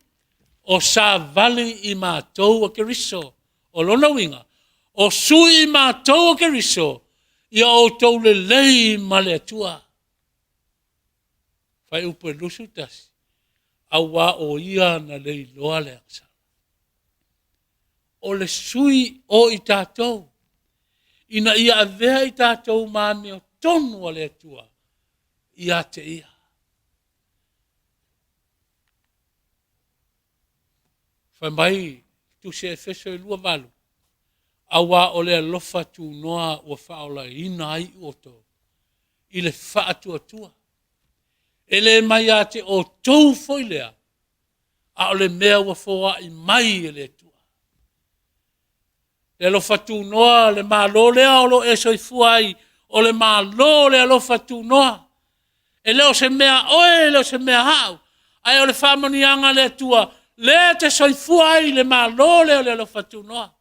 o savali i matou a Keriso. O lona uiga, o sui i matou o Keriso, ia outou lelei ma le Atua. Fuaiupu e 21, auā o ia na le iloa le agasala. O le sui o i tatou, ina ia avea i tatou ma amiotonu a le Atua ia te ia. Fai mai Tusi a Efeso e 2:8, auā o le alofa tunoa ua faaolaina ai outou i le faatuatua. E le mai ia te outou foi lea, a o le mea ua foai mai e le Atua. Le alofa tunoa, le Malo lea o lo o e soifua ai, o le Malo o le alofa tunoa. E le o se mea a oe, e le o se mea a au, ae o le faamanuiaga a le Atua lea e te soifua ai i le Malo lea o le alofa tunoa.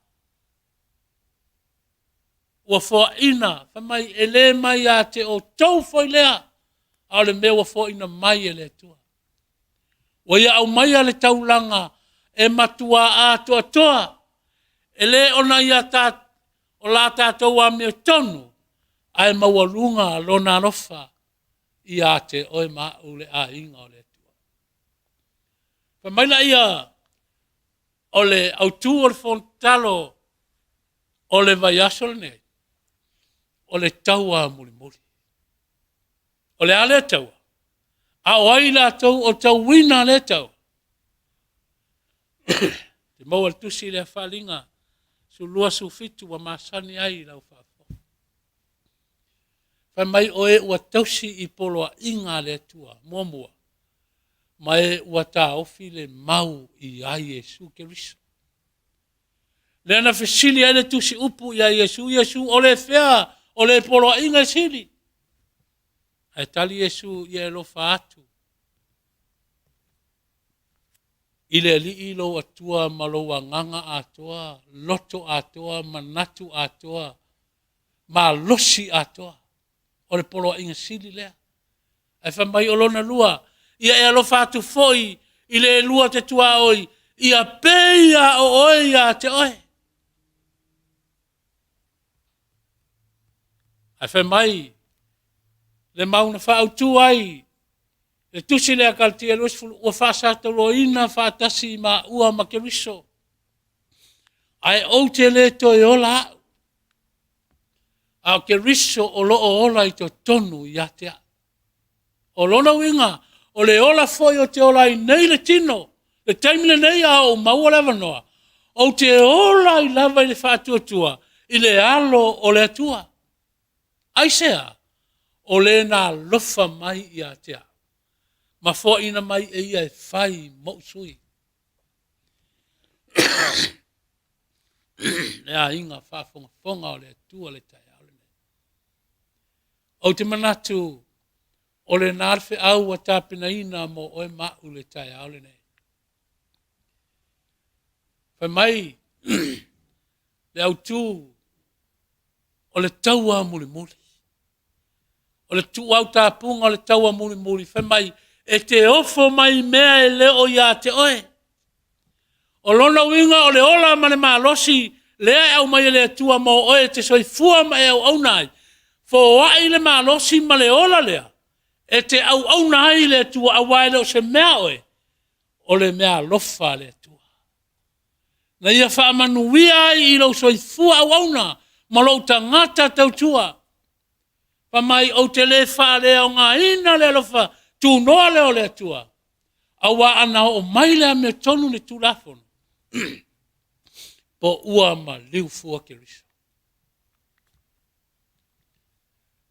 Ua foaina, fai mai, e le mai ia te outou foi lea, a o le mea ua foaina mai e le Atua. Ua ia aumaia le taulaga e matua atoatoa, e le ona ia ta, o la tatou amiotonu, ae maualuga lona alofa ia te oe ma au le aiga o le Atua. Fai mai laia o le autu o le fono tatalo o le vaiaso lenei, o le taua mulimuli. O le a lea taua? A o ai latou o tauina lea taua? Te maua le tusi lea Faaaliga 12, 17 ua masani ai i lau faafofoga. Fai mai o e ua tausi i poloaiga a le Atua, muamua, ma e ua taofi le mau i ai Iesu Keriso. Lea na fesili ai le tusi upu ia Iesu, Iesu o le fea o le poloaiga e sili? Ae tali Iesu, ia e alofa atu i le Alii lou Atua ma lou agaga atoa, loto atoa, manatu atoa, malosi atoa. O le poloaiga sili lea. Ae fai mai o lona lua, ia e alofa atu foi i le lua te tuaoi, ia pei lava o oe ia te oe. Ae fai mai le mau na faautu ai le tusi lea a Kalatia 20, ua faasatauaina faatasi maua ma Keriso, ae ou te le toe ola au, a o Keriso o lo o ola i totonu ia te au. O lona uiga, o le ola foi ou te ola ai nei le tino, le taimi lenei a o ou maua le avanoa, ou te ola ai lava i le faatuatua i le alo o le Atua. Aisea? O le na alofa mai ia te au, ma foaina mai e ia e fai mou sui. Le aiga faafogafoga o le Atua le taeao lenei. Ou te manatu o lena le feau ua tapenaina mo oe ma au le taeao lenei. Fai mai le autu o le taua mulimuli. O le tuuau tapuga o le taua mulimuli, fai mai, e te ofo mai mea e le o ia te oe. O lona uiga o le ola ma le malosi lea e aumai e le Atua mo oe e te soifua ma e auauna ai, foai le malosi ma le ola lea e te auauna ai i le Atua, aua e le o se mea oe, o le meaalofa a le Atua. Na ia faamanuia ai i lou soifua auauna ma lou tagata tautua. Fai mai, ou te le faaleaogaina le alofa tunoa lea o le Atua, aua ana oo mai le amiotonu le Tulafono, po ua maliu fua Keriso.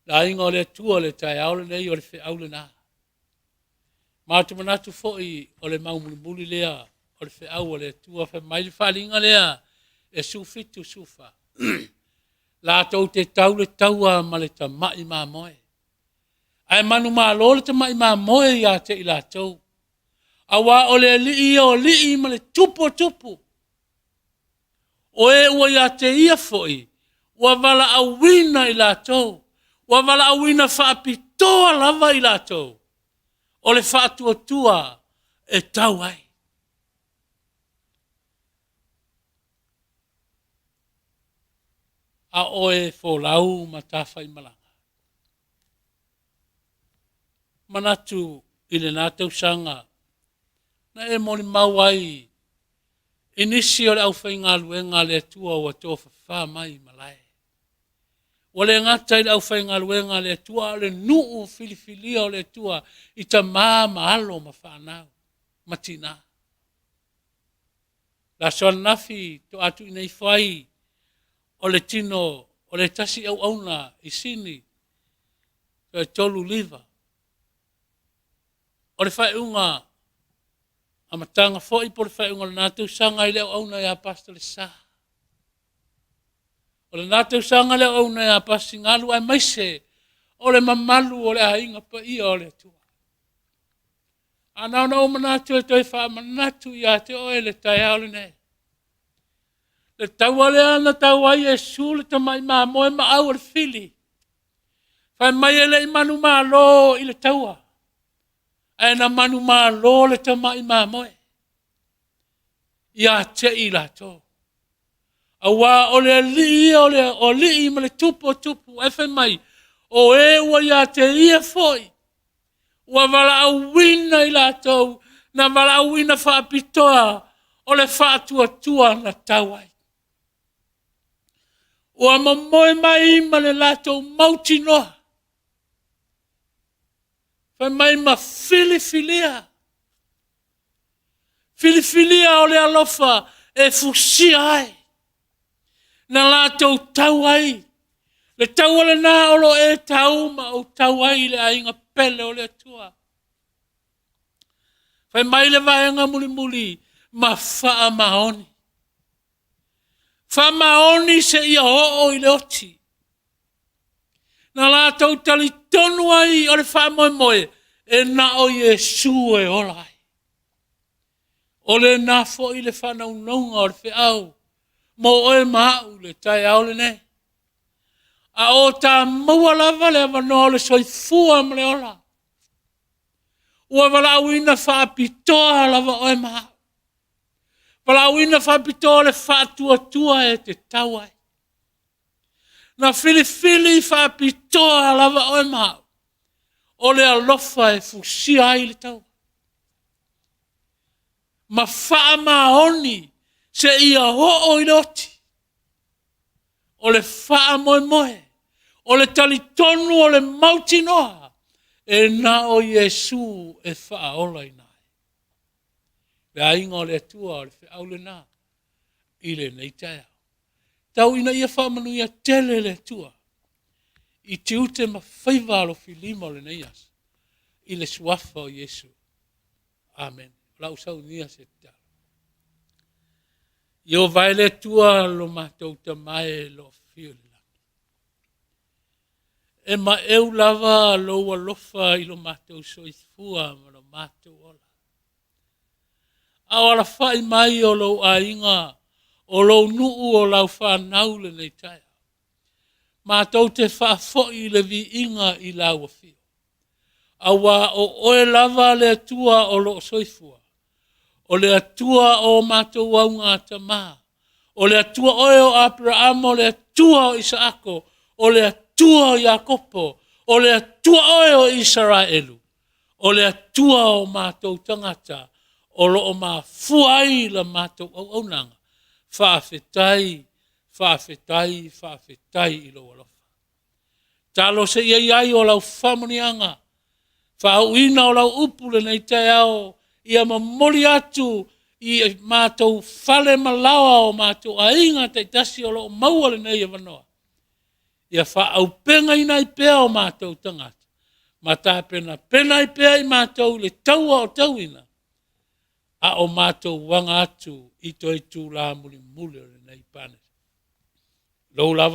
Le aiga o le Atua, le taeao lenei o le feau lena. Ma ou te manatu foi o le mau mulimuli lea o le feau a le Atua, fai mai le faaaliga lea e 17, 14. Latou te tau le taua ma le tamai mamoe. Ae manumalo le tamai mamoe ia te i latou. Aua o le alii ia o alii ma le tupu o tupu. O e ua ia te ia foi, ua valaauina i latou, ua valaauina faapitoa lava i latou, o le faatuatua e tau ai. A o oe e folau ma tafaimalaga. Manatu i lena tausaga na e molimau ai i nisi o le aufaigaluega a le Atua ua tofafa mai i malae. Ua le gata i le aufaigaluega a le Atua, a o le nuu filifilia o le Atua i tama ma alo ma fanau ma tina. O le aso ananafi faatoa tuuina ifo ai o le tino o le tasi auauna i Sini, toetolu liva. O le faaiuga amataga foi po o le faaiuga o lena tausaga i le auauna ia Pastor Lesa. O lena tausaga le auauna ia Pasigalu aemaise o le mamalu o le aiga paia o le Atua. A na ona ou manatu e toe faamanatu ia te oe le taeao lenei. Le taua lea na tau ai Iesu le tamai mamoe ma au o le fili. Fai mai e le i manumalo i le taua, ae na manumalo le tamai mamoe ia te i latou. Aua o le alii ia o alii ma le tupu o tupu. Ae fai mai, o e ua ia te ia foi, ua valaauina i latou, na valaauina faapitoa o le faatuatua na tau ai. Ua momoe mai ma le latou mautinoa, fai mai ma filifilia, filifilia o le alofa e fusia ai, na latou tau ai. Le taua lena o lo o e tau ma ou tau ai i le aiga pele o le Atua. Fai mai le vaega mulimuli, ma faamaoni. Faamaoni seia oo i le oti. Na latou talitonu ai o le faamoemoe, e na o Iesu e ola ai. O lena foi le faanaunauga o le feau mo oe ma au i le taeao lenei. A o ta maua lava le avanoa o le soifua ma le ola, ua valaauina faapitoa lava oe ma au, valaauina faapitoa le faatuatua e te tau ai. Na filifili faapitoa lava oe ma au, o le alofa e fusia ai le taua, ma faamaoni seia oo i le oti. O le faamoemoe, o le talitonu o le mautinoa, e na o Iesu e faaolaina ai. Le aiga o le Atua, o le feau lena i lenei taeao. Tau ina ia faamanuia tele le Atua i tiute ma faiva alofilima o lenei aso, i le suafa o Iesu. Amene. O lau saunia se tatalo. Ieova e le Atua lo matou Tama e o lo o afio i le lagi, e maeu lava lou alofa i lo matou soifua ma lo matou ola. A o alafai mai o lou aiga, o lou nuu, o lau fanau lenei taeao, matou te faafoi le viiga i lau afio, aua o oe lava le Atua o lo o soifua, o le Atua o matou augatama, o le Atua oe o Aperaamo, o le Atua o Isaako, o le Atua o Iakopo, o le Atua oe o Isaraelu, o le Atua o matou tagata, o lo o mafua ai la matou auaunaga. Faafetai, faafetai, faafetai i lou alofa. Talo seia i ai o lau faamanuiaga, faauuina o lau upu lenei taeao, ia momoli atu i matou fale ma laoa o matou aiga taitasi o lo o maua lenei avanoa, ia faaaupegaina ai pea o matou tagata ma tapenapena ai pea i matou i le taua o tauina, a o matou aga atu i toe itula mulimuli o lenei Paeaiga. Lou lava